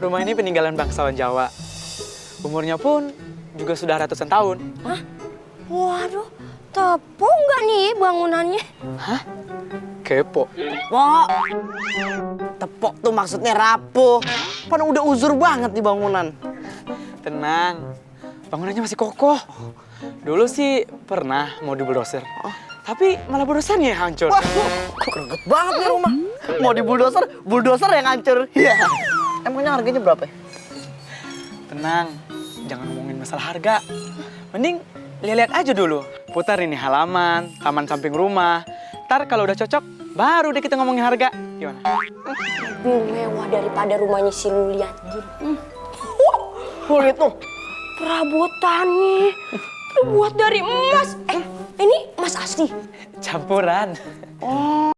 rumah ini peninggalan bangsawan Jawa. Umurnya pun juga sudah ratusan tahun. Hah? Waduh, tepo nggak nih bangunannya? Hah? Kepo. Pok, tepok tuh maksudnya rapuh. Pan udah uzur banget di bangunan. Tenang, bangunannya masih kokoh. Dulu sih pernah mau dibuldoser, tapi malah buldosernya yang hancur. Wah, kok greget banget nih rumah. Mau di bulldozer yang hancur. Iya. Emangnya harganya berapa ya? Tenang, jangan ngomongin masalah harga. Mending lihat-lihat aja dulu. Putar ini halaman, taman samping rumah. Ntar kalau udah cocok, baru deh kita ngomongin harga. Gimana? Lebih mewah daripada rumahnya si Luliat. Kulit tuh. Perabotannya terbuat dari emas. Ini emas asli. Campuran. Oh.